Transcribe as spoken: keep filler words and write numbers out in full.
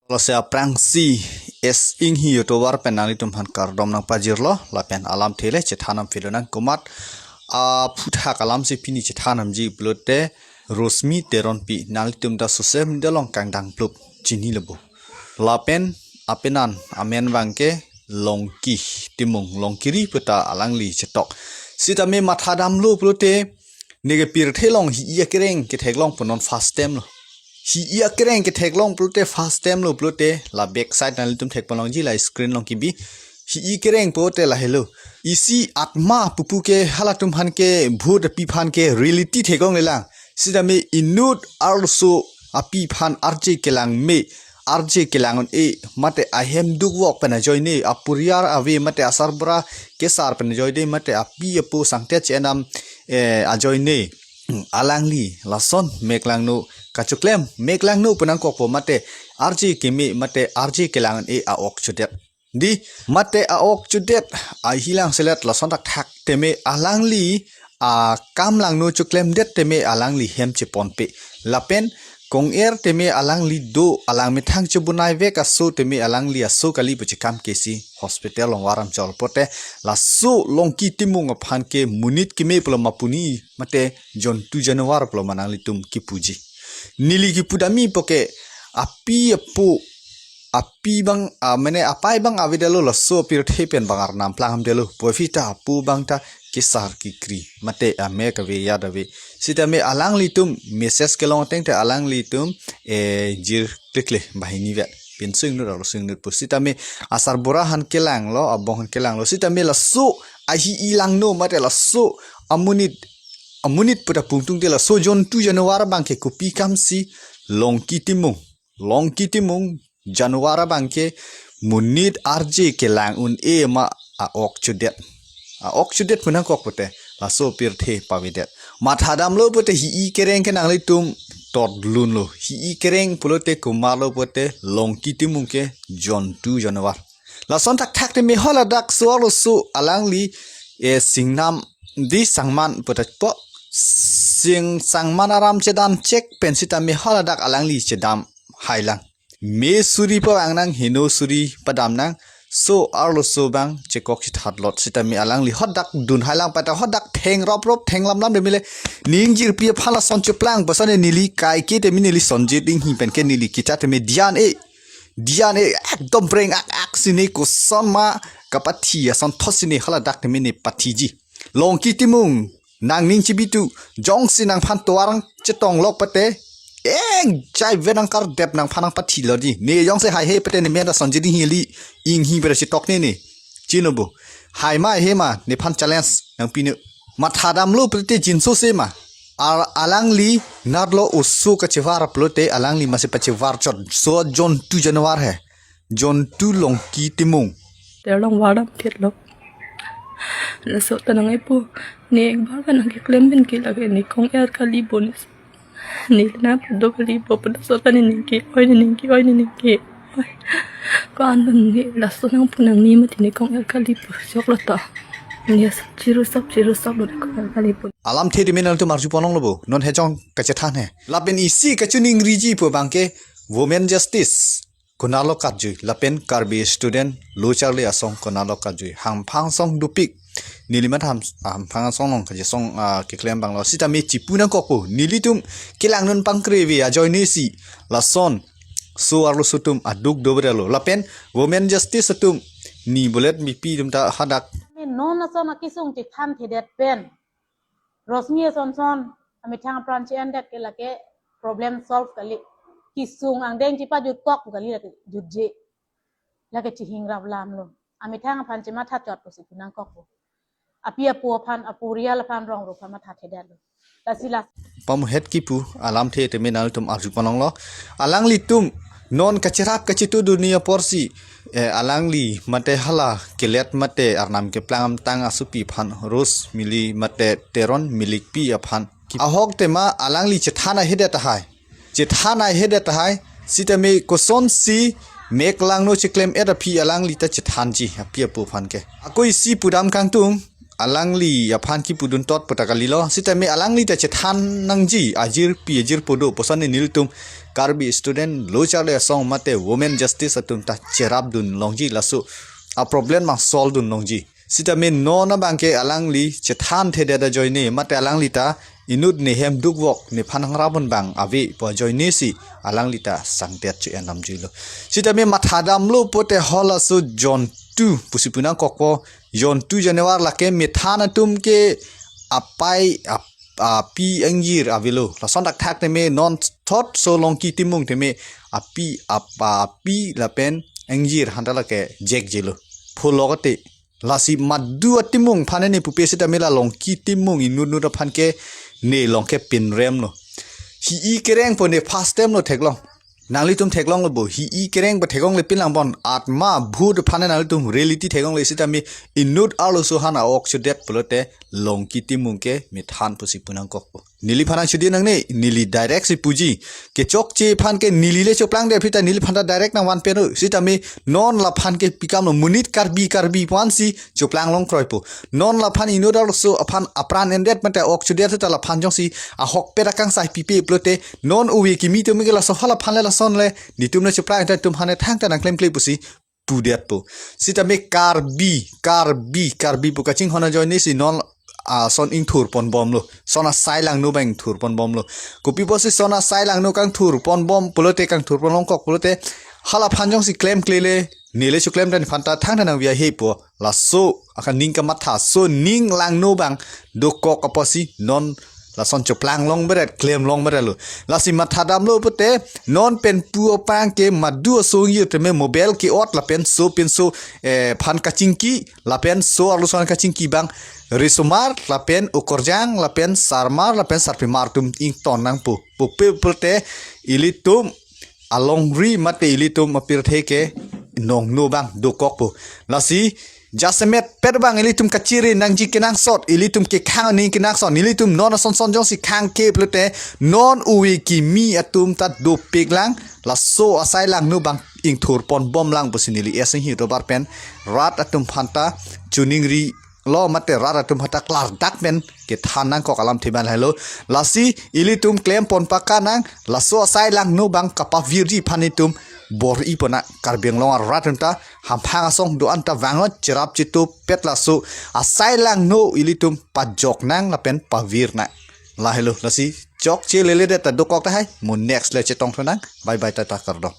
Lasi aphrangsi S Inghi tovar pen nanglitum aphan kardom nangpajirlo, lapen alamthe le chethan nangpidun nang komat aphuthak alamsi pini chethan nangji pulote Rosmi Teronpi, nanglitum ta social media along kangdang plup chinilo bo. Lapen apenan amen abangke Longki Timung, Longkiri puta alangli chetok. Sitame mathadamlo pulote neke pirthe along hi-i akereng ketheklong pu non first time lo. Hi-i akereng ketheklong pulote first time lo pulote, la back side nanglitum thekponlongji, la screen along kebi. Hi-i kereng pulote lahelo. Isi atma pupu ke halatum aphan ke, bhut api aphan ke reality theklonglelang. Sitame inut arloso api aphan arje kelang me, arje kelang un-e, mate ahem dukvok pen ajoine, aporiar ave mate asarbura kesar pen ajoine, mate api apo sangtet chenam, eh, ajoine, alangli lason meklangno kachoklem, meklangno pu nangkokpo mate arje keme mate arje kelang un-e a-ok chodet. Di, mate a-ok chodet ahilang selet lason thakthak teme alangli akam langno choklemdet teme alangli hem cheponpe. Lapen kong-er teme alangli do, alang methang chebunai vek aso teme alangli aso kali pu chekam kesi hospital along varam chol pote, laso Longki Timung aphan ke monit keme pulo ma puni mate jontu januar pulo ma nanglitum kipuji. Neli kipudamji puke api apo, api abang, ah, mane apai abang avedetlo, laso pirthe pen bang arnam plangdetlo. Puvoiphit ta apo abang ta kesar kekri mate amek ave, yat ave. Sitame alanglitum message kelong ateng te alanglitum, eh, jir klikle banghini vet. Pinso ingnut arloso ingnut pu. Sitame asarbura aphan kelanglo, abong aphan kelanglo. Sitame laso ahi-i langno mate laso amonit, amonit puta pungtung te laso jontu januar abangke kopi akamsi Longki Timung, Longki Timung januar abangke monit arje kelang un-e ma a-ok chodet. A-ok chodet pu nangkok pote laso pirthe pavedet. Mathadamlo pote hi-i kereng ke nanglitum totdunlo. Hi-i kereng pulote komatlo pote Longki Timung ke jontu januar. Lason thakthak teme haladak so arloso alangli, eh, singnam di sangman puta po, sing sangman aram chedam chek pen sitame haladak alangli chedam hailang. Me suri pavang nang, heno suri padam nang, so arloso abang chekok chithatlot sitame alangli hadak dun hailang pata hadak theng rop rop theng lam lam de mele. Ning jirpi aphan lason cheplang pasane neli kaike teme neli Sonjit Inghi pen ke neli kichat teme dian e, dian e, ekdom breng ak ak sine koson ma kapathi asonthot sine haladak teme ne pathiji. Longki Timung, nangning chibitu, jongsi nangphan tovar chetong lok pate, engjai ve nangkardep nangphan nangpathilo di. Ne jongsi haihe pate ne men ta Sonjit Inghi li, Inghi pate chetok ne ne. Chino bo. Hai ma he ma, nephan challenge nangpinu. Mathadamlo pate jinso se ma. Al-, alangli natlo oso kachevar pulote alangli masi pachevar chot. So jontu januar he. Jontu Longki Timung. Terlong vardam thitlo. Laso ta nang-epo. Ne ekbar ta nangkeklem pen ke lake ne kong-er kali bo ne. Ne na pado kali bo pado so ta ne ningke-oi ne ningke-oi ne ningke-oi. Ko-an ne laso nangpu nangne mati ne kong-er kali bo. Choklo ta. Ne chiru sap chiru sap lo ne kong-er kali bo. Alamthe teme nangtum arjuponlonglo bo. Non hejong kachethan he. Lapen isi kachiningriji pu abangke women justice konatlo karjui, lapen Karbi student lo charli asong konatlo karjui, hangphang asong dopik. Neli mat ham-, hangphang asong along kaje song, ah, keklem abanglo. Sitame chipu nangkokpo, nelitum kelang non pangkre ave ajoine si lason so arloso atum aduk dovedetlo. Lapen women justice atum ne bolet mipi atum ta hadak. Non ason akesung chethanthedet pen Rosmi ason son amethang apran che-endet ke lake problem solve kali. Kesung angdeng chepajutkok pu kali, lake jutje. Lake chihing rap lamlo. Amethang aphan chematha chot pusi pu nangkokpo. Api apo aphan, aporial aphan, rong ru aphan mathathedetlo. Lasi la pamuhet kipu alamthe teme nangtum arjuponlonglo. Alanglitum non kacherap kachetudunji aporsi, eh, alangli mate hala kelet mate arnam keplang amtang asopi aphan Rosmili mate Teron Milikpi aphan. Ahok tema alangli chethan ahedet tahai. Chethan ahedet tahai. Sitame kosonsi meklangno cheklem-et aphi alangli ta chethanji api apo aphan ke. Ako isi pudam kangtung, alangli aphan kipudun tot puta kalilo. Sitame alangli ta chethan nangji, ajirpi ajirpo do puson nelitum Karbi student lo charli asong mate women justice atum ta cherap dun longji, laso a problem mang solve dun longji. Sitame non abang ke alangli chethan thedet ajoine mate alangli ta inut ne hem dukvok nephan hangrap un bang ave pu ajoine si alangli ta sangdet chu enam juilo. Sitame mathadamlo pote halaso zone two pusi pu nangkokpo, zone two zone one lake methan atum ke apai ap- api angjir avelo. Lason thakthak tame non thot so Longki Timung tame api apa api lapen angjir hanta lake jekjelo. Pholok ate. Lasi madu atimung aphan ne pupe sitame la Longki Timung inut nut aphan ke ne long ke pinremlo. Hi-i kereng po ne first time lo theklong. Nanglitum theklonglo bo, hi-i kereng po theklongle pinlang bon, atma bhut aphan nanglitum reality theklongle sitame inut arloso aphan a-ok chodet pulote Longki Timung ke methan pusi pu nangkokpo. Neliphan nangchudi nangne, neli direct si puji. Kechokche aphan ke neli le choplangdet aphi ta neliphan ta direct nangvan pen o. Sitame non laphan ke pi kamlo, monit Karbi Karbi pu-an si choplang long kroipo. Non laphan inut arloso aphan apran endet mate a-ok chodet ta laphan jongsi ahokpet akangsai pipe pulote non ove kimi atum ke laso halaphan le lason le netum le choplang ta netum aphan ne thangta nangklemkle pusi pudetpo. Sitame Karbi, Karbi, Karbi pu kachinghon ajoine si non ason ingthur ponbomlo. Son asai langno abang ingthur ponbomlo. Kopi pusi son asai langno kangthur ponbom pulote, kangthur pon longkok pulote halaphan jongsi klemkle le, nele choklem dan phanta thangta nangvia hepo. Laso akan ning kamatha, so ning langno abang dokok apotsi non lason choplang long beret, klem long beretlo. Lasi mathadamlo pote non pen pu apang ke madu aso angjir tame mobile ke-ot lapen so pinso, eh, aphan kachingki lapen so arloso aphan kachingki abang risomar lapen okorjang lapen sarmar lapen sarpimar atum ington nangpo. Pupe pulote ilitum alongri mate ilitum apirthe ke nongno abang dokokpo. Lasi jasemet pet abang ilitum kachiri nangji kenangsot, ilitum kekhang aning kenangsot, ilitum non ason son jongsi khang ke pulote non ove kimi atum ta dopiklang, laso asai langno abang ingthur ponbomlang pusi neli esi hi dobar pen rat atum phanta choningri lo mate rat atum phanta klardak pen kethan nangkok alamthe abang lahelo. Lasi ilitum klem pon paka nang, laso asai langno abang kapavirji aphan itum bor-i pon nang. Karbi Anglong arat atum ta hamphang asong do-an ta vangot, cherap chetupet laso asai langno ilitum pajok nang lapen pavir nang. Lahelo, lasi chokche leledet ta dokok tahai, mo next le chetongthu nang. Bye bye, tata kardom.